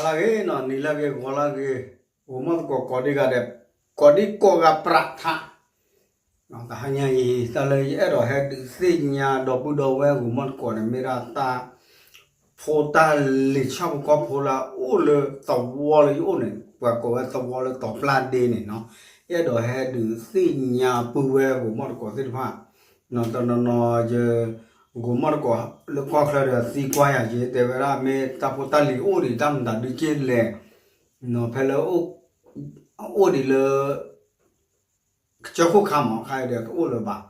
ဂီၤလၢအဂ့ၤနီၤ, နံၤလၢအဂ့ၤ, ဂီၤလၢအဂ့ၤ, ဂိၤမီၢ်သကိးကိးဒံကးဒဲး, ကိးဒံကိးဂၤပြးထး, တဟါညါအံၤ တၢ်လၢယအဲၣ်ဒိးဟဲဒုးသ့ၣ်ညါဒီပုၢ်ဒီဝဲၢ်ဂိၤမီၢ်သကိးန့ၣ် မ့ၢ်ဒၣ်တၢ် ဖိတၢ်လံၤဆၣ်ဖိကီၢ်ဖိလၢအအိၣ်လၢသဝီလၢယအိၣ်န့ၣ် ပှၤကိးဝဲသဝီလၢတီၤပျၢ်ဒ့န့ၣ်နီၤ, ယအဲၣ်ဒိးဟဲဒုးသ့ၣ်ညါပုၢ်ဝဲၢ်ဂိၤမီၢ်သကိးသ့ၣ်တဖၣ်, တနီၤနီၤယ ဂိၤမီၢ်သကိးလၢကီၢ်ချၢဒီးသံကွၢ်ယၤ ယတဲဝဲဒၣ် မ့ၢ်တၢ်ဖိတၢ်လံၤအိၣ်ဒံးတၢ်မတၤဒုက့လဲၣ်, ဖဲလၢ အိၣ်ဒံးလၢ ကစၢၢ်ခိၣ်ခါမး ခါအံၤဒီးတအိၣ်လၢၤဘၣ်,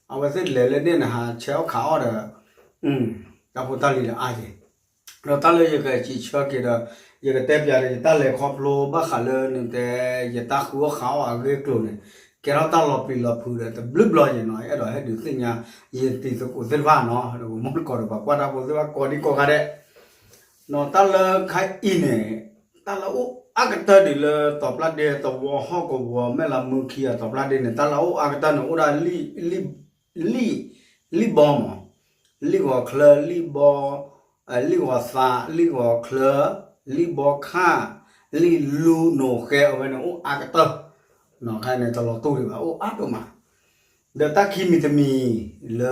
အဝဲသ့ၣ်လဲၤလၢန့ၣ်နဟးဆဲးအီၣ်ခးအီၣ်ဒီး တၢ်ဖိတၢ်လံၤဒီးအါက့ၤ, ဒီးတၢ်လၢယကစံးဆၢက့ၤဒီး ယကတဲပျးဒီးယတၢ်လဲၤခီဖျိဘၣ်ဃးလၢနတဲ ယတၢ်ဃုအီၣ်ဃးအီၣ်အဂ့ၢ်အကျိၤန့ၣ် ကဲထီၣ်တၢ်လီၤပျံၤလီၤဖုးဒီးတဘျုးဘျီယဲၢ်နီၤ, အဲၣ်ဒိးဟဲဒုးသ့ၣ်ညါ ယတံၤသကိးသ့ၣ်တဖၣ်နီၤ, ဂိၤမီၢ်သကိးဒီးပှၤကွၢ်တၢ်ဖိသ့ၣ်တဖၣ်ကိးဒံကိးဂၤဒဲး တၢ်လၢခါအံၤန့ၣ် တၢ်လၢအိၣ်အါကတၢၢ်ဒံးလၢတီၤပျၢ်ဒ့သဝီဟီၣ်ကဝီၤမဲၢ်လးမုၢ်ခံအတီၤပျၢ်ဒ့န့ၣ် တၢ်လၢအိၣ်အါကတၢၢ်န့ၣ် အိၣ်ဒၣ် လံၣ်ဘီမး, လံၣ်ဂီၤချၢ လံၣ်ဘီ, လံၣ်ဂီၤသး လံၣ်ဂီၤချၢ, လံၣ်ဘီခၣ်, လံၣ်လူနိၤဃဲ အဝဲန့ၣ်အိၣ်အါကတၢၢ်, ခါအံၤန့ၣ်တလီၤတူၢ်ဒံးဘၣ် အိၣ်အါဒိၣ်မး ဒီးတၢ်ခံမံၤတမံၤ လၢ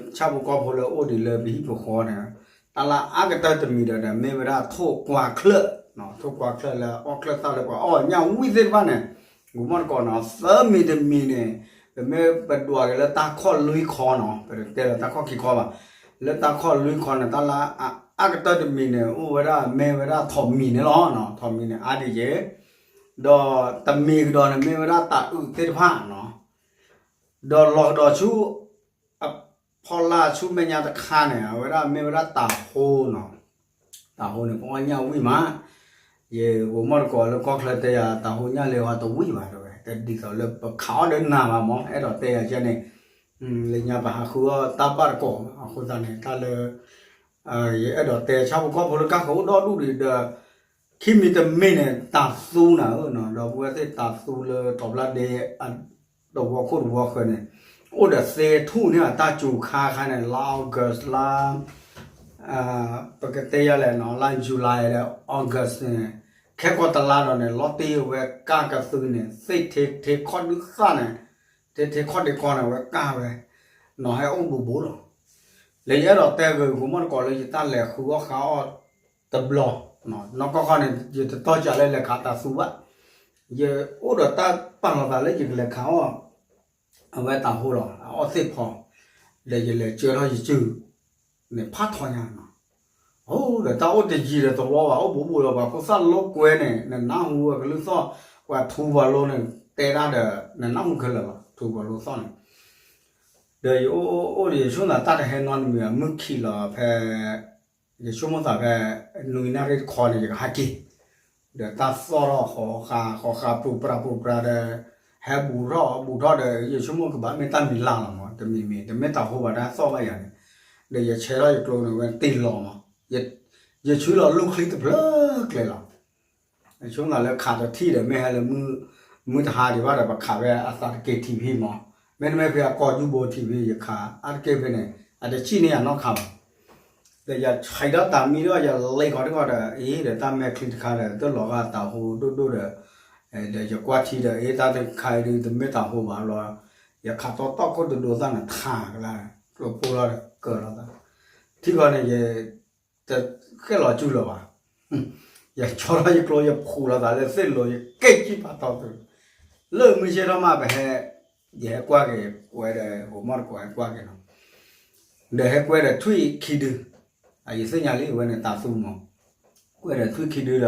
ဆၣ်ဖိကီၢ်ဖိလၢအိၣ်ဒံးလၢပဟံၣ်ပဃီန့ၣ် တၢ်လၢအါကတၢၢ်တမံၤဒီး မ့ၢ်ဝဲဒၣ်ထိၣ်ကွၢ်ချၢၣ်, ထိၣ်ကွၢ်ချၢၣ်လၢအီၣ်ချၢၣ်သၣ်လၢပှၤအီၣ်ညၣ်ဝံၣ်သ့ၣ်တဖၣ်န့ၣ်, ဂိၤမီၢ်သကိးနီၤ သၢမံၤတမံၤန့ၣ် ပမ့ၢ်ပဒွးက့ၤလၢတၢ်ခီၣ်လွံၢ်ခီနီၤ ပတတဲလၢတၢ်ခီၣ်ခံခီဘၣ်, လၢတၢ်ခီၣ်လွံၢ်ခီန့ၣ် တၢ်လၢအါကတၢၢ်တမံၤန့ၣ် အိၣ်ဝဲဒၣ်မ့ၢ်ဝဲဒၣ်ထိးမံၤန့ၣ်လီၤ, ထိးမံၤန့ၣ်အါဒံးက့ၤ ဒီးတမံၤကဒီးန့ၣ် မ့ၢ်ဝဲဒၣ်တၤအုးသ့ၣ်တဖၣ်နီၤ, ဒီးလီၤကဒီးဆူ အဖီလာ်ဆူမဲာ်ညါတခါန့ၣ် အဝဲဒၣ်မ့ၢ်ဝဲဒၣ်တၤဟိနီၤ, တၤဟိန့ၣ် ပအီၣ်ညၣ်ဝံၣ်မး, ယဂိၤမီၢ်သကိးလၢကီၢ်ချၢတဲယၤ တၤဟိညၣ်လၢဟီတဝံၣ်ဘၣ်တဲဝဲ တဒ်သိးလၢပခးအီၣ်ဒီးနၤဘၣ်မး အဲၣ်ဒိးတဲယၤကဲန့ၣ်, လၢညါပဟးဃုအီၣ်တၢ်ဘၣ်တကိးအဃိသတးန့ၣ် တၢ်လၢ ယအဲၣ်ဒိးတဲဆၣ်ဖိကီၢ်ဖိလၢကၢ်ဃုာ်အိၣ်ဒီဒူၣ်ဒံးဒီး ခံမံၤတမံၤန့ၣ် တၤသူနၤဧၢနီၤ ဒီပုၢ်ဝဲၢ်သ့ၣ် တၤသူလၢတီၤပျၢ်ဒ့ သဝီခိၣ်သဝီဃၢၤန့ၣ် အိၣ်ဒီးသ့ထူၣ်န့ၣ် တၢ်စူၤခါခါန့ၣ် လါ August လါ ပကတဲယၤလဲၣ်နီၤ လါ July ဒီး August န့ၣ် ခဲကိာ်တလါဒီးန့ၣ် လီၤတံၢ်ဝဲကၢ်ကသုန့ၣ် သ့ၣ်ထဲထဲခီၣ်ဒုးသၣ်န့ၣ် ထဲထဲခီၣ်ဒုးကီန့ၣ် ဝဲကၢ်ဝဲ နီၤဟဲအိၣ်ဘူးဘူးလီၤ. လၢယအဲၣ်ဒိးတဲဂ့ၤ ဂိၤမီၢ်သကိးလၢယတၢ်လဲၤဃုအီၣ်ဃးအီၣ်တဘျီ နီၢ်ကီၢ်ခီန့ၣ် ယတတီၢ်စးလၢလဲၤခးတၤသူဘၣ်. ယအိၣ်ဒီးတၢ်ပာ်လီၤသးလၢယကလဲၤခးအီၣ် အဝဲတၤဟိလီၤ အအီၣ်သ့ၣ်ဖီ ဒီးယလဲၤကၢထီၣ်ယစု န့ၣ်ဖးထီညါနီၤ. အိၣ်ဒီးတၢ်အိၣ်တယံၤဒီးသဝီဘၣ် အိၣ်ဘူးဘူးလီၤ ပှၤဖိသၣ်လိာ်ကွဲန့ၣ် နနၢ်ဟူအကလုၢ်သီၣ် ပှၤထူပှၤလိန့ၣ် တဲဒၣ်ဒီး နနၢ်ဟူခဲလၢာ်လီၤ ထူပှၤလိသီၣ်န့ၣ် ဒီးယအိၣ်အိၣ်ဒီးယဆိကမိၣ်သး တၢ်တဟဲနီတမံၤ မုၢ်ခံးလီၤဖဲ ယဆိကမိၣ်သးဖဲ နွံနၣ်ရံၣ်တခီန့ၣ် ယကဟဲက့ၤ ဒီးတၢ်သီၣ်ထီၣ်ဃီဃာ်ဃီဃာ် ပူၤပြၤပူၤပြၤဒီး ဟဲဘူးထီၣ်ဘူးထီၣ်ဒီး ယဆိကမိၣ်ကဘၣ်မ့ၢ်တၢ်မံၤလၢ်လီၤမး တမံၤမံၤ တမ့ၢ်တၤဟိဘၣ် တၢ်သီၣ်ဘၣ်ယၤန့ၣ် ဒီးယဆဲးထီၣ်ယကျိန့ၣ် ဝဲတ့ၢ်လီၤမး ယဆှၢလီၤလူၢ်ချံတဖျၢၣ်ကျဲလီၤ ဆိကမိၣ်သးလၢခးတထံၣ်ဒီး မ့ၢ်ဟဲလၢ မုၢ်တဟါဒံးဘၣ်ဒီး ပခးဖဲအသးတက့ၤထံးဖံးမး, မ့တမ့ၢ်ဖဲအကီၢ်ယူၢ်ဘိထံးဖံး ယခးအါတက့ၢ်ဖဲန့ၣ် အတဆံၣ်န့ၢ်ယၤနီတခါဘၣ်. ဒီးယဆံးဒီးတၢ်မံဒီး ယလဲၤခီတခီဒီး အ့ ဒီးတၢ်မဲာ်ချံတခါဒီး တလီၤဂာ်တၤဟိဒိၣ်ဒိၣ်ဒီး ဒီးယကွၢ်ထံဒီး အ့ တၢ်တခါအံၤဒုး တမ့ၢ်တၤဟိဘၣ်ဘျီ, ယခးတီတီၢ်ခိၣ်တဒိသၣ်န့ၣ် ထးကလါ ကျိဖိလီၤဒီးကၢၤလီၤသး, ထံၣ်ဃီန့ၣ် ယ တဃဲၣ်လီၤစုလၢၤဘၣ်. ယဆီထီၣ်ယကျိ ယဖူးလီၤသးလၢသ့ၣ်လိၤ ယကဲကံၣ်ပာ်တီသုး, လၢမုၢ်ဆ့ၣ်ထီၣ်မး ပဟဲ, ယဟဲကွၢ်က့ၤ ကွဲဒီး ဂိၤမီၢ်တကိးဟဲကွၢ်က့ၤနီၤ, ဒီးဟဲကွဲဒီးထွံၣ်ခံဒု, ယသ့ၣ်ညါလံ အဝဲန့ၣ်တၤသူမး, ကွဲဒီးထွံၣ်ခံဒုဒီး,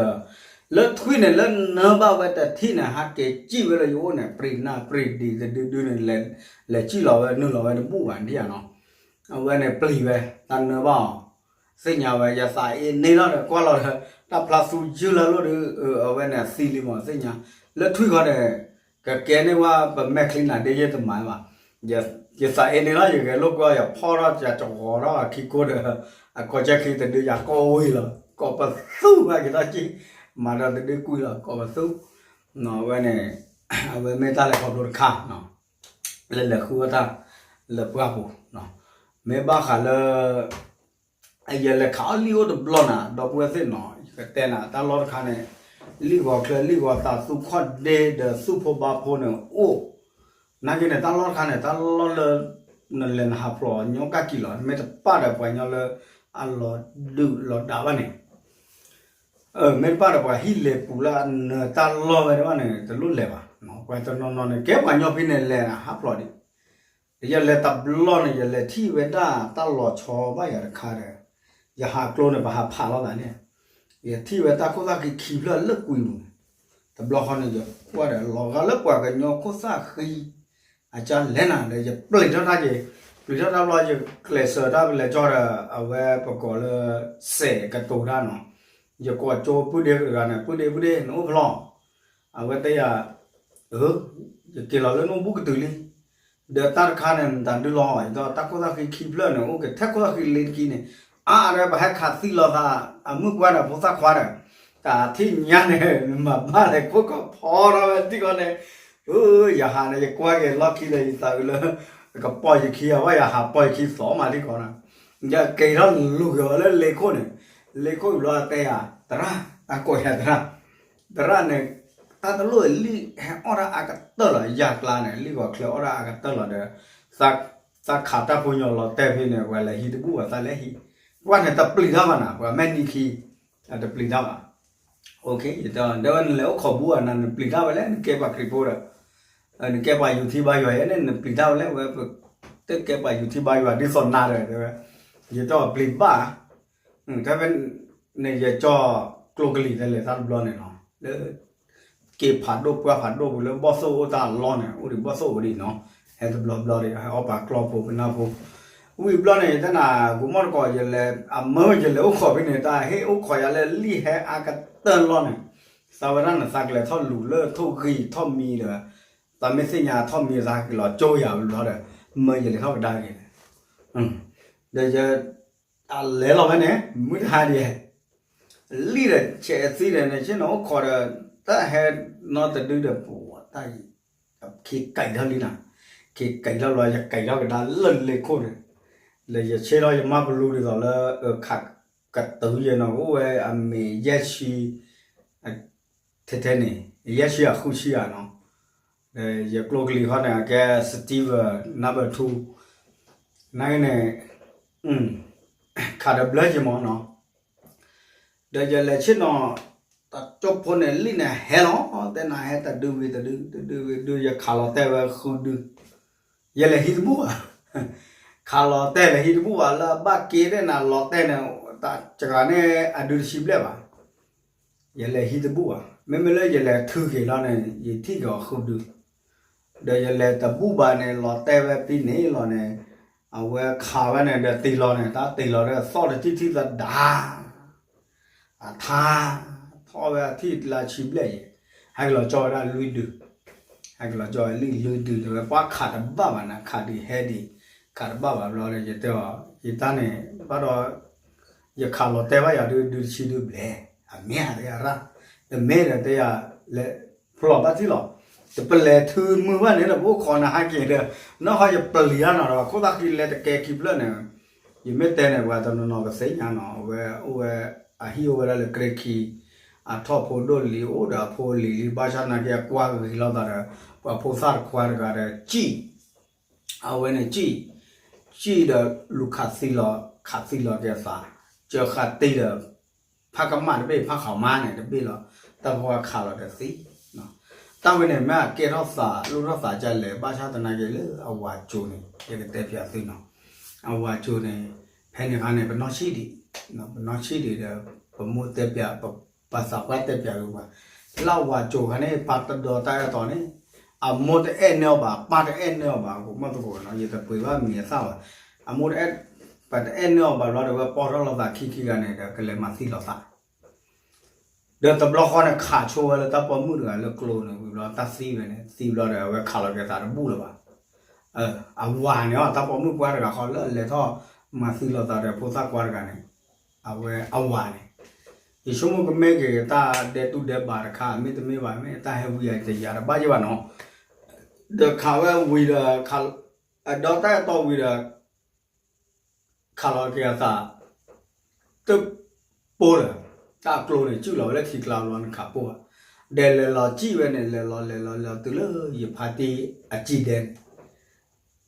လၢထွံၣ်န့ၣ် လၢနၢဘၣ်ဝဲတထံၣ်န့ၣ် ဟးက့ၤကံၣ်ဝဲလၢယအိၣ်န့ၣ် ပြံးနၢ်ပြံးဒံးတဒုဒုန့ၣ် လဲၤကံၣ်လီၤဝဲ နုာ်လီၤဝဲတဘူၣ်ဘၣ် နထံၣ်ဧါနီၤ, အဝဲန့ၣ်ပျံၤဝဲ တၢ်နၢဘၣ်အီၤ သ့ၣ်ညါဝဲ ယသးအ့န့ၢ်ထီၣ်ဒီး ကွၢ်လီၤဒီး တၢ်ဖျါသူယုၢ်လၢ်လိၣ်ဒီး အဝဲန့ၣ်အသံလံမး သ့ၣ်ညါ, လၢထွံၣ်ဃီန့ၣ် ကကဲန့ၢ်ဝဲ ပမဲာ်ချံနၤဒ့ယဲၢ်တမၤဘၣ်, ယသးအ့န့ၢ်ထီၣ် ယဂဲၤလိာ်ကွၢ် ယဖီၣ်ထီၣ် ယကဝီၤထီၣ်အခံကိၢ်ဒီး အကိးကဲခံတဒု ယကိးဝံၤလီၤ ကိးပသူဘၣ်က့ၤထီၣ်က့ၤ, မၤဒီးတဒုကွံာ်လီၤ ကိးပသူ, အဝဲန့ၣ် အဝဲမ့ၢ်တၢ်လဲၤခီဖျိတခါ လၢလဲၤဃုအီၣ်တၢ် လၢပှၢ်ပူၤ, မ့ၢ်ဘၣ်ဃးလၢ ယလဲၤခးအီၣ်လံၣ်အိၣ်တဘျီနၤ ဒီပုၢ်ဝဲၢ်သ့ၣ်နီၤ ကတဲနၤ တၢ်လီၢ်တခါန့ၣ် လံၣ်ဂီၤချၢ လံၣ်ဂီၤသး သူၣ်ခီၣ်ဒ့ဒီးသူၣ်ဖိဘါဖိန့ၣ်အိၣ်, နာ်က့န့ၣ် တၢ်လီၢ်တခါန့ၣ် တၢ်လီၢ်လၢ နလဲၤနဟးဖျိးညီကၣ်ကံၤလီၤ, မ့ၢ်တပၣ်ဒီးပှၤညီလၢ အလီၤဒုးလီၤဒါဘၣ်န့ၣ် မ့ၢ်တပၣ်ဒီးပှၤဟံၣ်လဲၤပူၤလၢအနၢၤတၢ်လီၢ်ဝဲတဘၣ်န့ၣ် တလိၣ်လဲၤဘၣ်. ပှၤတနီၤနီၤန့ၣ် ကဲပှၤညီဖဲန့ၣ်လဲၤနၤ ဟးဖျိးဒံး, ယလဲၤတဘျီန့ၣ် ယလဲၤထံၣ်ဝဲဒၣ်တၢ်လီၤဆီဘၣ်ယၤတခါဒီး ယဟးကျိန့ၣ် ပဟးဖးလိာ်သးန့ၣ်, ယထံၣ်ဝဲတၢ်ခိၣ်သၣ်ဃံခံဖျၢၣ်လၢကွံာ်ပူၤန့ၣ်, တဘျီဃီန့ၣ် ယကွၢ်ဒီးလီၤဂာ်လၢပှၤကညီခိၣ်သၣ်ဃံ အကၢ်လဲၤနၤဒီး ယပျံၤထီၣ်တၢ်က့ၤ, ပျံၤထီၣ်တၢ်ဘျီ ယကျဲးစၢးတၢ်ပလဲၤကၠီဒီး အဝဲပကိးလၢ စဲးကတိၤတၢ်နီၤ, ယကိးကၠိပုၢ်ဒ့တဂၤန့ၣ် ပုၢ်ဒ့ပုၢ်ဒ့ နအိၣ်ဖျီၣ်, အဝဲတဲယၤ ယက့ၤလီၤလၢနအိၣ်ဘူးကတုၤလံ, ဒီးတၢ်တခါန့ၣ် မတၤဒုလီၤ ယဒီးတၢ်ခိၣ်သၣ်ဃံခံဖျၢၣ်န့ၣ် အိၣ်က့ၤထဲခိၣ်သၣ်ဃံလ့တကံန့ၣ်, အါအါဒီးပဟဲခးသံလီၤသး အမုၣ်ကွၢ်ဒီးဖိသၣ်ခွါဒီး တၢ်ထံၣ်ညါန့ၣ် မၤဘၣ်လဲၤခိၣ်ကီၢ်ဖီထီၣ်ဝဲတံၢ်ဃီန့ၣ်, ယဟးန့ၣ် ယကွၢ်က့ၤလီၢ်ခံဒီး ယသးအုးလၢ ကပိာ်ယခံအဝဲ ယဟးပိာ်ယခံသီမးတံၢ်ဃီန့ၣ်, ယက့ၤထီၣ်လူၤက့ၤအီၤလၢလ့ခိၣ်န့ၣ်, လ့ခိၣ်ဘျီတဲယၤ သရၣ် အကိးယၤသရၣ် သရၣ်န့ၣ် တၢ်တလိၣ်လံၣ်ဟဲအီၣ်ဒၣ်အါကတၢၢ်လီၤ ယၤကျါန့ၣ် လံၣ်ဂီၤချၢအီၣ်ဒၣ်အါကတၢၢ်လီၤဒီး သးခးတၢ်ဖိညီလီၤတဲာ်ဖဲန့ၣ် ပှၤလဲၤဟံးတဘူၣ်ဘၣ် သးလဲၤဟံး, ပှၤန့ၣ်တပျံၤတၢ်ဘၣ်နၤ ပှၤမဲာ်နံၤခံ တပျံၤတၢ်ဘၣ်, ယတဲ ဒီးဝဲနလဲၤအိၣ်ခိးဘူးဧါ နပျံၤတၢ်ဝဲလဲၣ် နကဲပှၤခရံာ်ဖိဒီး နကဲပှၤယူၤထံဘါယွၤယဲန့ၣ် နပျံၤတၢ်ဝဲလဲၣ် ဝဲ တကဲပှၤယူၤထံဘါယွၤဒ်သိးနၤဒီး တဲဝဲ, ယတဲပျံၤဘၣ် တဲဝဲန့ၣ် ယကၠီၣ်ကျိကလံၤတလဲၤတၢ်တဘျီန့ၣ်နီၤ လၢ က့ၤဖးဒိၣ်ပှၢ်ဖးဒိၣ်ပူၤလၢဘီၣ်သိၣ်အိၣ်တၢ်အလီၢ်န့ၣ် အိၣ်ဒံးဘီၣ်သိၣ်အိၣ်ဒံးနီၤ, ဟဲတဘျီဘျီဒီး ဟဲအီၣ်ပာ်ကျီၢ်ဖိပနၢ်ဖိ, ဝံၤဘျီန့ၣ် ယတဲနၤ ကမီၣ်တကိး ယလဲၤ အမၢယလဲၤအိၣ်ခိးဖဲန့ၣ် တၢ်ဟ့ၣ်အိၣ်ခိးယၤလၢလံၣ်ဟဲအါကတၢၢ်လီၢ်န့ၣ်, သးဝဲဒၣ်န့ၣ် သးကလဲၤထီၣ်လူၤလၢထိၣ်ဂံၢ်ထီၣ်မံဒီး သးမ့ၢ်သ့ၣ်ညါထီၣ်မံသးက့ၤလီၤကၠိယၤဘျီဒီး မၢယလဲၤထီၣ်ကဒါက့ၤန့ၣ် ဒီးယ အလဲၤလီၤဝဲန့ၣ် မုၢ်တဟါဒံး, လံၣ်ဒီးဆဲးသံဒီးန့ၣ် ဆ့ၣ်နီၤအိၣ်ခိးဒီး တၢ်ဟဲနီတဒုဒီး ပဝဲ တၢ် ခံကဲးထီၣ်လံနၤ, ခံကဲးထီၣ်လီၤ ယကဲးထီၣ်ကဒါလၢလ့ခိၣ်န့ၣ်, လၢယဆ့ထီၣ်ယမါပလူဒ်သိးလၢ ခးကတုၤယဲနီၤ အိၣ်ဝဲအမ့ၢ်ယဲၢ်ဆံ ထဲထဲန့ၣ် ယဲၢ်ဆံအဃုဆံဧါနီၤ, ဒီးယကျိကလံၤခီန့ၣ် အကဲ Steven number two နာ်က့န့ၣ် ခးဒီးဘျၢယမီၤနီၤ, ဒီးယလဲၤဆ့ၣ်နီၤ တၢ်ကၠိဖိန့ၣ် လံၣ်န့ၣ်ဟဲလီၤ တဲနၤဟဲတဒုဝံၤတဒု တဒုဝံၤဒု ယခးလီၤတဲာ်ဝဲဃုဒု, ယလဲၤဟံးတဘူၣ်ဘၣ်, ခးလီၤတဲာ်လဲၤဟံးတဘူၣ်ဘၣ် လၢအဘၣ်က့တဲနၤလီၤတဲာ်န့ၣ် တစှၤန့ၢ်အဒုတဆံဘျဲၣ်ဘၣ်, ယလဲၤဟံးတဘူၣ်ဘၣ် မ့မ့ၢ်လၢယလဲၤထုးက့ၤလီၤန့ၣ် ယထံၣ်က့ၤအီၤဃုဒု ဒီးယလဲၤတဘူၣ်ဘၣ်န့ၣ် လီၤတဲာ်ဝဲဖဲန့ၣ်လီၤန့ၣ်, အဝဲခးဝဲန့ၣ်ဒီးတ့ၢ်လီၤန့ၣ် တၢ်တ့ၢ်လီၤဒီးသီၣ်တထံၣ်ထံၣ်သဒါ, အထါ, ထီၣ်ဝဲအထံၣ်လါဆံဘျဲၣ်ယဲၢ်, ဟဲက့ၤလီၤကၠီဝဲဒၣ်လွံၢ်ဒု, ဟဲက့ၤလီၤကၠီဝဲလံလွံၢ်ဒု တဲဝဲပှၤခးတဘၣ်ဘၣ်နၤ ခးဒံးဟဲဒံး, ခးတဘၣ်ဘၣ်ဘျီဒီး ယတဲအီၤ ယတၢ်န့ၣ် ဘၣ်ဒီး ယခးလီၤတဲာ်ဘၣ်ယၤဒုဒုတဆံဒုဘျဲၣ်, အမ့ၢ်ဧါတဂၤရၣ်, တမ့ၢ်ဒီးတဲယၤလဲၤ ဖျိးဘၣ်ထံၣ်လီၤ, တပလဲၤထုးမုၢ်ဘၣ်န့ၣ်ဒီး ပအိၣ်ခိးနၤဟဲက့ၤဒီး နီၢ်ဟီယပျံၤတၢ်နီၤဒီး ခိၣ်သၣ်ဃံလဲတကဲခံဖျၢၣ်န့ၣ်, ယမ့ၢ်တဲန့ၣ် ပှၤတနီၤနီၤကသ့ၣ်ညါနီၤ အဝဲအိၣ်ဝဲ အဟံၣ်အိၣ်ဝဲဒၣ်လၢကြ့ခံ, အထီၣ်ဖိဒိၣ်လံၤအိၣ်ဒီးအဖိလံၤလံ ဘၣ်ဆၣ်နာ်က့အကွၢ်ဂ့ၤလိာ်သးဒီး ပှၤဖိသၣ်တခွါတဂၤဒီး စံၣ် အဝဲန့ၣ်စံၣ်, စံၣ်ဒီးလူၤခးသံလီၤ ခးသံလီၤက့ၤအသး, ကၢဃာ်တ့ၢ်ဒီး ဖးကမၣ်တဘ့ၣ် ဖးခးမါန့ၣ်တဘ့ၣ်လီၤ, တၢ်ဖိခးလီၤဒီးသံ, တၢ်ဝဲန့ၣ်မ့ၢ်အကဲထီၣ်သးလိၣ်ထီၣ်သးဒ်လဲၣ် ဘၣ်ဆၣ်သနာ်က့လၢအဝၤကၠိန့ၣ် ယကတဲပၠးသုနီၤ, အဝၤကၠိန့ၣ် ဖဲန့ၣ်ခါန့ၣ် ပနီၢ်ဆံၣ်ဒံး, ပနီၢ်ဆံၣ်ဒံးဒီး ပမိၢ်တဲပၠး ပပာ်သးပှၢ်တဲပၠးက့ၤပှၤ, လၢအဝၤကၠိခါန့ၣ် ပှၤတဒီးတၢ်အဲၣ်တီန့ၣ် အမိၢ်တအဲၣ်န့ၢ်အီၤဘၣ် ပၢ်တအဲၣ်န့ၢ်အီၤဘၣ် ကမီၣ်သကိးနီၤ ယတပှ့ၤဘၣ်မံၤအသၣ်ဘၣ်, အမိၢ်တအဲၣ်, ပတအဲၣ်န့ၢ်အီၤဘၣ်ဘျီဒီး ဝဲပိာ်ထီၣ်လိာ်သးခံခံဂၤန့ၣ်ဒီး ကလဲၤမၤသံလိာ်သး ဒီးတဘျီဃီန့ၣ် ခးဆိဝဲလၢတၢ်ပိာ်မုၣ်တဂၤလၢကျိန့ၣ် ဝံၤဘျီတၢ်သံဝဲန့ၣ် သံဘျီဒီး အဝဲခးလီၤက့ၤသးတဘူၣ်လၢၤဘၣ်, အဝၤန့ၣ် တၢ်ပိာ်မုၣ်ပှၢ်တဂၤဃီလၢအလဲၤထီၣ်မၤသံလိာ်သးဒီးဖိသၣ်ခွါတဂၤန့ၣ်, အဝဲအဝၤန့ၣ် ယဆိကမိၣ်ကမ့ၢ်က့ၤတၢ်ဒဲးတူၢ်ဒဲးဘးတခါ မ့တမ့ၢ်ဘၣ် မ့ၢ်တၢ်ဟဲဝံၤအတယာ်တဘၣ်ယဲၢ်ဘၣ်နီၤ, ဒီးခးဝဲဝံၤဒီး အဒီတၢ်အဲၣ်တီဝံၤဒီး ခးလီၤက့ၤအသး တပိၢ်လၢၤ, တၢ်ကျိန့ၣ် စုၣ်လီၤဝဲလၢထံကျါဘျီ နခးပိၢ်ဘၣ်. ဒီးလဲၤလီၤစံၣ်ဝဲန့ၣ် လဲၤလီၤလဲၤလီၤလဲၤလီၤတုၤလၢယဖါတံၢ်အစံၣ်ဒဲန့ၣ်,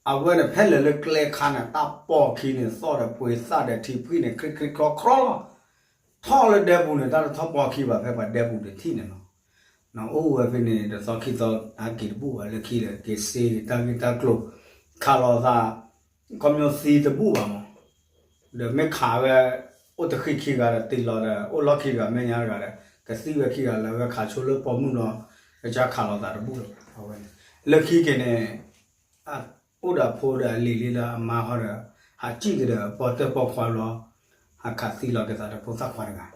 အဝဲန့ၣ်ဖဲလဲၤလၢကျဲခါန့ၣ် တၢ်ပိာ်ခံန့ၣ် သီၣ်ဒီးပှ့ၤသၣ်ဒီးထံဖှံၣ်န့ၣ် ချံချံချီချီလီၤ. ထီၣ်လၢဒဲပူၤန့ၣ် တၢ်တထီၣ်ပိာ်ခံဘၣ် ဖဲပှၤဒဲပူၤတထံၣ်န့ၣ်လီၤ. နအိၣ်ဝဲဖဲန့ၣ် တသီခံသီအက့ၤတဘူၣ်ဘၣ် လၢခံဒီး က့ၤစ့တၢ်ဂ့ၢ်တၢ်ကျိၤ ခးလိာ်သး ခီပညီသံတဘူၣ်ဘၣ်မး, ဒီးမ့ၢ်ခးဝဲ အိၣ်တဃံးခံဂၤဒီးတ့ၢ်လီၤဒီး အိၣ်လီၢ်ခံဂၤမဲာ်ညါတဂၤဒီး ကသံဝဲခံဂၤလၢအဝဲခးဆိလၢပိာ်မုၣ်လီၤ, ကစၢ်ခးလိာ်သးတဘူၣ်လီၤ. အဝဲန့ၣ် လၢခံက့ၤန့ၣ် အိၣ်ဒီးအဖိဒီးအလံၤလံဒီးအမါဃီဒီး ဟးစံၣ်က့ၤဒီးပီၣ်တဲၣ်ပီၣ်ခွါဘျီ ဟးခးသံလီၤက့ၤသးဒီးဖိသၣ်ခွါတဂၤ,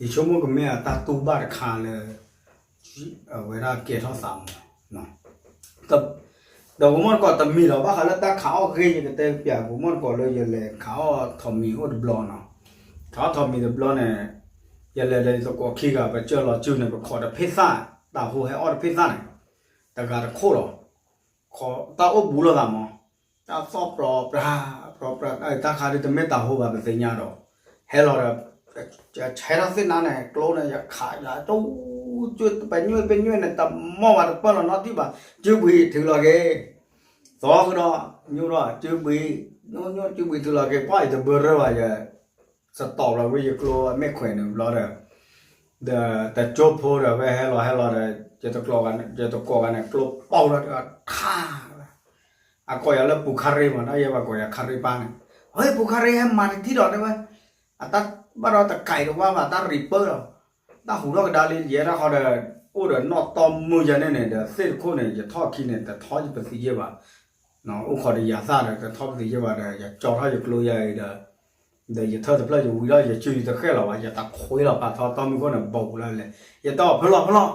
ယဆိကမိၣ်ကမ့ၢ်အတၢ်တူၢ်ဘၣ်တခါလၢ အဝဲဒၣ်ကဲထီၣ်သးမး, ဒီးဂိၤမီၢ်တကိးတမံၤလီၤ ဘၣ်ဃးလၢတၢ်ခးအီၣ်ဂ့ၢ် ယကတဲပၠးဂိၤမီၢ်တကိးလၢယလဲၤခးအီၣ်ထိးမံၤအိၣ်တဘျီနီၤ, ခးအီၣ်ထိးမံၤတဘျီန့ၣ် ယလဲၤဒီးယသကိးခံဂၤ ပကၢၢ်လီၤစုန့ၣ် ပခိးတဖ့ၣ်သၣ်, တၢ်ဟိဟဲအီၣ်တဖ့ၣ်သၣ်န့ၣ် တဂၤတခိၣ်လီၤ. ခိးတၢ်အိၣ်ဘူးလိာ်သးမး, တၢ်သီၣ်ပြီပြါ ပြီပြါ တၢ်ခါဒ်တမ့ၢ်တၢ်ဟိဘၣ် ပသ့ၣ်ညါဒီး ဟဲလီၤဒီး ဆဲထီၣ်သ့ၣ်နါန့ၣ် ကျိန့ၣ် ယခးယၤ တူၢ် ပညွဲၣ်ပညွဲၣ်န့ၣ် တမီၢ်ဘၣ်တပၢၢ်လီၤနီတံၢ်ဘၣ် စုဘှံးထုးလီၤက့ၤ, သီဃုဒီး ညိၣ်ဒီး စုဘှံး, ညိၣ်ညိၣ်စုဘှံးထုးလီၤက့ၤ ပှၢ်အံၤတဘၢရၢဘၣ် ယ စတီၣ်လီၤဝဲယကျိအမဲၣ်ခွဲးန့ၣ်ဘျီဒီး ဒီးတကၠိဖိဒီး ဝဲဟဲလီၤဟဲလီၤဒီး ယတကိးဂၤန့ၣ် ကျိပီၢ်ဝဲဒၣ်တဂၤထါ, အကိးယၤလၢပူၤခါရ့မး တၢ်ယဲဘၣ်ကိးယၤခါရ့ပါန့ၣ်, အပူၤခါရ့ဟဲမၤတထံၣ်ဒီးတဲဝဲ, အတၢ်ဘၣ်ဒီးတကဲးတဝါဘၣ် တၢ်ရံးပၢၢ်ဒီး တၢ်ဟူးထီၣ်ကဒါလံ ယဲဒၣ်ဃီဒီး အိၣ်ဒီးနီၣ်တီမုၢ်ယဲန့ၣ်န့ၣ် ဒီးသ့ၣ်တခိၣ်န့ၣ် ယထီၣ်ခံန့ၣ် တထီၣ်ယပသံယဲဘၣ် အိၣ်ခိးဒီးယၤသၣ်ဒီး တထီၣ်ပသံယဲဘၣ်ဒီး ယကၠီထီၣ်ယကျိယဲအံၤဒီး ဒီးယထၢၣ်တဖျၢၣ်ယဝံၤထီၣ် ယစုယတဃဲၣ်လီၤဘၣ် ယတခွ့လီၤပာ်ထီၣ်တီမုၢ်ခိၣ်န့ၣ် ဘူးလၢလဲၣ် ယတီၢ်ဖဲလီၤဖဲလီၤ,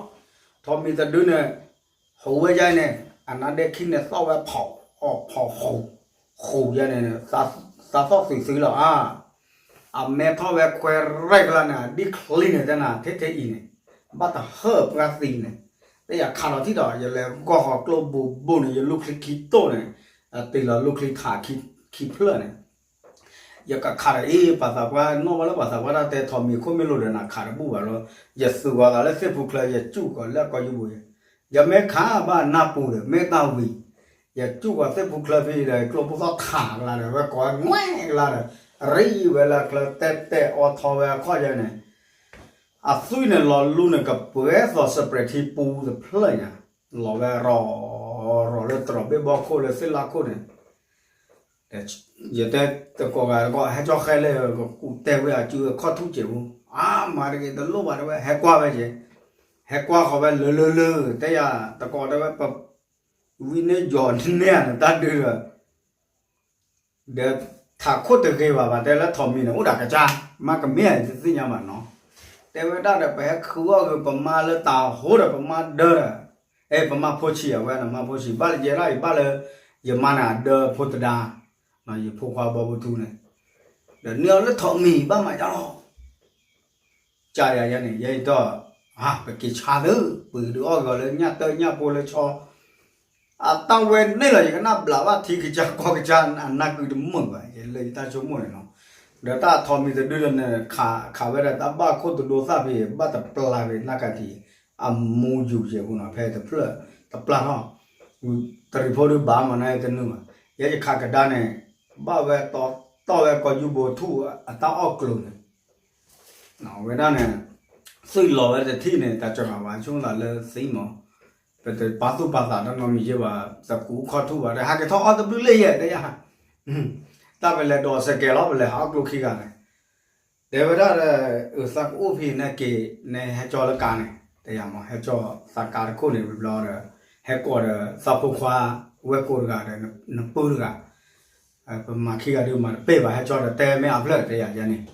ထိးမံၤတဒုန့ၣ် ဟူးဝဲယဲန့ၣ် အနါဒ့ခံန့ၣ်သီၣ်ဝဲဖီၣ်အီၣ်ဖီၣ်ဃူး, ဃူးယဲန့ၣ် သးသီၣ်သွံၣ်သွံၣ်လီၤဧါ, အမဲထီၣ်ဝဲခွဲးရဲၣ်ကျါန့ၣ် အဒံၣ်ချံန့ၣ်တဲနၤ ထဲထဲအံၤန့ၣ် ဘၣ်တဟၢၣ်ပှၤသံန့ၣ်, တယၤခးလီၤထံၣ်ဒီး ယလဲၤဂီၢ်ဃီၤကျိဘူးဘူးန့ၣ် ယလူၢ်ချံခံတိၢ်န့ၣ်, တ့ၢ်လီၤလူၢ်ချံထးခံဖျၢၣ်န့ၣ် ယကခးဒီးအံၤ ပှၤသးပှၢ် နီၢ်ဘၣ်လၢပှၤသးပှၢ်တၢ်တဲ ထိးမံၤခိၣ်မ့ၢ်လိၤဒီးနခးတဘူၣ်ဘၣ်လီၤ, ယသုးဂီၤသးလၢသ့ၣ်ဖူချၢ ယစူၢ်ကီးလၢကီၢ်ယူဘိယဲ, ယမ့ၢ်ခးဘၣ်နၢ်ပူၤဒီး မ့ၢ်တၢ်ဝံၤ, ယစူၢ်ကီးသ့ၣ်ဖူချၢဖဲဒီး ကျိဖိသီၣ်ထးကလါဒီး ဝဲကိးဝဲငွဲၣ်ကလါဒီး ရံၣ်ဝဲလၢချၢတဲတဲအီထီဝဲအခီၣ်ယဲန့ၣ် အသွံၣ်န့ၣ်လီၤလူန့ၣ် ကပှဲၤသီၣ်စပြဲးထံပူတဖျၢၣ်ညါ, လီၤဝဲရီၤ, ရီၤလၢတြီၤဘ့ၣ်ဘီခိၣ်လၢသ့ၣ်လါခိၣ်န့ၣ်, ယတဲတကိးဂၤတကိး ဟဲကၠီဃဲလၢ ကကူးတဲဝဲအစုအခီၣ်ထူၣ်စဲးဖိ, အါ မၤတဂ့ၤတလိၣ်ဘၣ်တဲဝဲ ဟဲကွၢ်ဝဲက့ၤ, ဟဲကွၢ်ဃီၤဝဲလၢလၢလၢ တဲယၤတကိးတဲဝဲ ပဝံန့ၢ်ယီၤန့ၢ်ဧါန့ၣ် တၢ်ဒုဒီး ဒီးထးခိၣ်တဂ့ၤဘၣ်ဘၣ် တဲလၢထိးမံၤန့ၣ် အိၣ်ဒၣ်ကစၢ်, မ့ၢ်ကမ့ၢ်အံၤတသ့ၣ်ညါဘၣ်နီၤ, တဲဝဲဒၣ်ဒီး ပဟဲခုအီၣ်ဂ့ၤ ပမါလၢတၤဟိဒီး ပမါဒၢဒီး, အဲ ပမါဖိဆံးအဝဲန့ၣ် မါဖိဆံး ဘၣ်လၢယဲဒၣ်အံၤ ဘၣ်လၢ ယမါန့ၣ် အဒၢဖိတဒါ, ယဖိခွါဘီဖိထူန့ၣ်, ဒီးန့ၢ်အီၤလၢထိးမံၤ ဘၣ်မၤယါလီၤ ကယၤယဲန့ၣ် ယဲအံၤဒီး ပက့ၤဆါသ့ ပှ့ၤဒုးအီၣ်ဂီၤလၢညၣ်တၢညၣ်ဖိလၢဆီ, အတၢ်ဝဲန့ၣ်လီၤ ယကနၣ်ဘျးဘၣ်ထံကစၢ်ကီၢ်ကစၢ် အနၢ်ကုတမုာ်ဘၣ် ယလၢယတၢ်ဆိကမိၣ်န့ၣ်နီၤ, ဒီးတၢ်ထိးမံၤတဒုဒီးန့ၣ် ခးဝဲဒၣ်တၢ်ဘၣ်ခိၣ်တဒိသၣ်ဖဲ ဘၣ်တပျၢ်ဖဲနၢ်ကထံး အမူယူၤယဲၢ်ပူၤနီၤ ဖဲတဖျၢၣ် တပျၢ်ထီၣ်, တရံးဖိဒုဘၣ်မၤနၢၤတနုာ်ဘၣ်, ယဲယခးကဒါန့ၣ် ဘၣ်ဝဲတီတီၢ်ဝဲကီၢ်ယူဘိထူၣ်အတၢ်အီၣ်ကျိၤန့ၣ် ဝဲဒၣ်န့ၣ် သွံၣ်လီၤဝဲတထံၣ်န့ၣ် တၢ်စၢၤဃာ်ဝဲဆိသးလၢသံမး, ပတပာ်သူၣ်ပာ်သးတၢ်နီတမံၤယဲဘၣ်, တကူးခီၣ်ထူၣ်ဘၣ် တဟဲက့ၤထီၣ်အီၣ်တဘျုးလၢယဲၢ်တဲယၤ, တၢ်ပလဲၤဒိးစဲးကဲးလီၤ ပလဲၤဟးအီၣ်ကျိခံဂၤန့ၣ်, တဲဝဲဒၣ်ဒီး အသးကအိၣ်ဖဲန့ၣ်က့ၤ နဟဲကၠီလၢကါန့ၣ် တဲယၤမး ဟဲကၠီသးကါတခိၣ်န့ၣ်ဝံၤဘျီဒီး ဟဲကိးဒီးသးဖိခွါ ဝဲၢ်ကိးတဂၤဒီး နပုၢ်တဂၤ ပမၤခံဂၤဒုးမၤတပ့ၢ်ဘၣ် ဟဲကၠီဒီးတဲမ့ၢ်အဖျၢၣ်တဲယၤယဲန့ၣ်,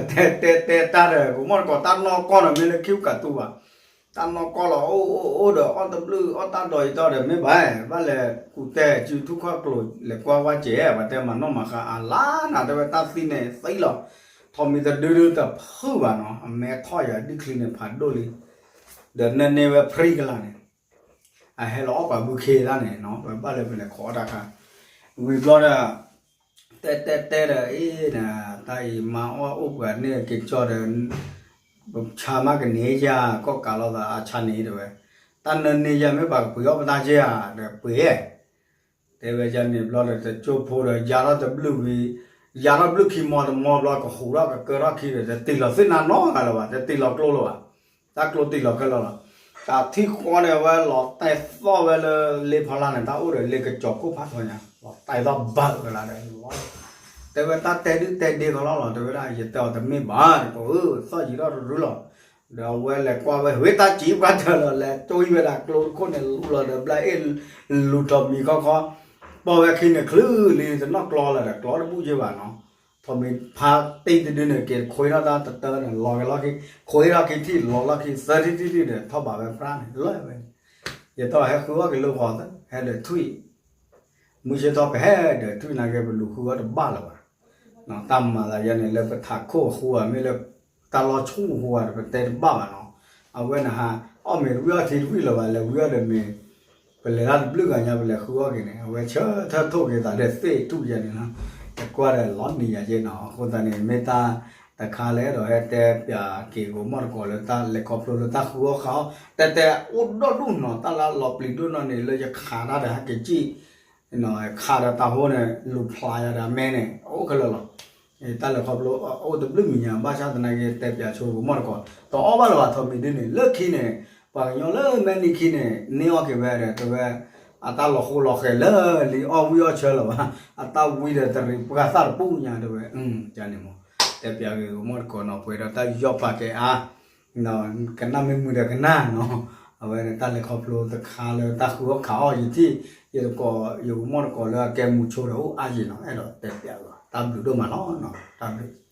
တဲတဲတဲတၢ်ဒီး ပမီၢ်တကိးတၢ်နီၢ်ကီၢ်ဒီးမ့ၢ်လၢခံကးတူဘၣ်, တၢ်နီၢ်ကီၢ်လီၤ အိၣ်အိၣ်အိၣ်ဒီးအီၣ်တဘျုးအီၣ်တၢ်ဒိးယတီဒီးမ့ၢ်ဘၣ်, ဘၣ်လဲၤကူးတဲစုထူၣ်ခီၣ်ကျိၤ လဲၤကွၢ်ဝါစဲး ပှၤတဲမၤနီၣ်မၤဃါအလါနၤ တဲဝဲတၢ်သံန့ၣ်သံလီၤ, ထိးမံၤတဒုဒုတဖုၣ်ဘၣ်နီၤ အမဲထီၣ်ယၤဒံၣ်ချံန့ၣ်ဖးဒိၣ်လံ, ဒီးနဲန့ၢ်ဝဲဖရံကလါန့ၣ် အဟဲလီၤအီၣ်ပှၤဘုခ့တၢ်န့ၣ်နီၤ ပဘၣ်လၢပလဲၤခိးအီၣ်တၢ်ခါ, ဝံၤဘျီဒီး တဲတဲတဲဒီး အ့ၣ်နၤ တၢ်အံၤမါအီၣ်အိၣ်ပှၤန့ၣ်က့ၤကၠီဒီး ပဆါမးကန့ၢ်ယၤ ကီၢ်ကးလိာ်သးအဆါန့ၣ်တဲဝဲ, တၢ်နၢန့ၢ်ယၤမ့ၢ်ပှၤကပှ့ၤအီၣ်ပတၢ်က့ဧါ ဒီးပှ့ၤ, တဲဝဲယၤန့ၣ်ဘျီဒီး တကၠိဖိဒီး ယၤထီၣ်တဘျုးဝံၤ, ယၤထီၣ်ဘျုးခံမီတမီဘျီ ကဟူးထီၣ်ကကၢထီၣ်ခံဒီး တတ့ၢ်လီၤသ့ၣ်နၤနီတဂၤလၢၤဘၣ်, တတ့ၢ်လီၤကျိလၢၤဘၣ်, တၢ်ကျိတ့ၢ်လီၤခဲလၢာ်လီၤ. တၢ်ထံၣ်ဃီန့ၣ် အဝဲလီၤတဲသီၣ်ဝဲလၢလ့ဖီလာ်န့ၣ် တၢ်အိၣ်ဒီးလ့ကစီၤကိၣ်ဖးထီညါ လီၤတဲသီၣ်ဘၣ်ဝဲလၢဒီး တဲဝဲတၢ်တဲဒုၣ်တဲဒ့ကလီလီၤ တဲဝဲဒၣ် ယတဲအီၤတမ့ၢ်ဘၣ် တကိးဧၢ သီၣ်ယံၤထီၣ်တရူလီၤ. ဒီးအဝဲလဲၤကွၢ်ဝဲ ဝ့ၢ်တၢ်စံးပှၤတၢၢ်လီၤ လဲၤတိၢ်ယံၤဝဲဒၣ်ကျိတခိၣ်န့ၣ် လူလီၤဒီးဘျါအ့ၣ် လူၤထီၣ်မံၤခီခီ ပိာ်ဝဲခံန့ၣ် ချုးလံတနီၣ်ကျီလၢၤဒီး ကျီတဘူၣ်က့ဘၣ်နီၤ. ထီၣ်မံၤဖါတံၢ်တဒုန့ၣ် က့ၤခိးထီၣ်တၢ်တတၢန့ၣ် လီၤက့ၤလီၢ်ခံ, ခိးထီၣ်ခံထံၣ် လီၤလီၢ်ခံ သၢထံၣ်တံၢ်တံၢ်ဒီး ထီၣ်ဘးဝဲပြၢ်န့ၣ် လီၤဝဲန့ၣ်, ယတီၢ်ဟဲဃုအီၣ်က့ၤလၢဂီၤသၢ ဟဲဒီးထွံၣ် မုၢ်ဆ့ၣ်ထီၣ်ပဟဲဒီးထွံၣ်နာ်က့ ပလူၤဃုအီၣ်တဘၣ်လၢၤဘၣ်. တၢ်မၤသးယၤန့ၣ် လၢပထးခိၣ်အဃိဧါ မ့ၢ်လၢတၢ်လီၢ်ဆူၣ်အဃိဧါ ပတဲတဘၣ်ဘၣ်နီၤ. အဝဲန့ၣ်ဟးအီၣ်မ့ၤတဝံၣ်အီၣ်ထံတဝံၣ်လၢၤဘၣ် လဲၤဝံၣ်အီၣ်ဒီးမ့ၤ ပလဲၤတၢ်တဘျုးဂၤညါ ပလဲၤဃုအီၣ်က့ၤန့ၣ် အဝဲဆၢထၢၣ်ထိၣ်က့ၤသးဒီးသ့ၣ်ထူၣ်ယဲန့ၣ်လီၤ. တကွၢ်ဒီးလီၤနံၤယၤက့နီၤ. အဃိသတးန့ၣ် မ့ၢ်တၢ်တခါလၢအဲၣ်ဒိးဟဲတဲပၠးက့ၤဂီၤမီၢ်တကိးလၢ တၢ်လဲၤခီဖျိလၢတၢ်ဃုအီၣ်ဃးအီၣ် တဲတဲအိၣ်ဒိၣ်ဒိၣ်နီၤ တၢ်လၢလီၤပျံၤဒိၣ်နီၢ်န့ၣ် လၢယခးတၢ်ဒီးဟဲက့ၤကံၣ် ခးဒီးတၢ်ဟိန့ၣ် လူၤဖျးယၤဒီးအမဲန့ၣ် အိၣ်ခဲလၢာ်လီၤ. တၢ်လဲၤခီဖျိအိၣ်တဘျုးမံၤညါ ဘၣ်ဆၣ်သနာ်က့ တဲပၠးဆိဂီၤမီၢ်တကိး တအီၣ်ဘၣ်လၢၤဘၣ် ထီၣ်မံၤဒုန့ၣ် လၢခံန့ၣ် ပှၤကညီလၢမဲာ်နံၤခံန့ၣ် န့ၢ်အီၣ်က့ၤဝဲဒီး တဲဝဲ အတၢ်လီၤဃိလီၤဃဲၤလၢလံ အီၣ်ဝံၣ်အီၣ်ဆၢလၢၤဘၣ် အတၢ်ဝံဒီးတရံးပှၤသၣ်တပူၤညါ တဲဝဲ ကန့ၣ်မး တဲပၠးဂ့ၤဂီၤမီၢ်တကိးနီၤ ပှဲၤဒီးတၢ်ယီၣ်ပာ်ကဲအါ ကနၣ်မ့ၢ်မုာ်ဒီးကနၣ်နီၤ. အဝဲန့ၣ်တၢ်လဲၤခီဖျိတခါလၢတၢ်ဃုအီၣ်ခးအီၣ်ယထံၣ် ယတကိး ယဂီၤမီၢ်တကိးလၢအကဲမူဆိဒီးအိၣ်အါယံၤနီၤ အဲၣ်ဒိးတဲပၠးလီၤ တၢ်ဘျုးဒိၣ်မးလီၤ တၢ်ဘျုး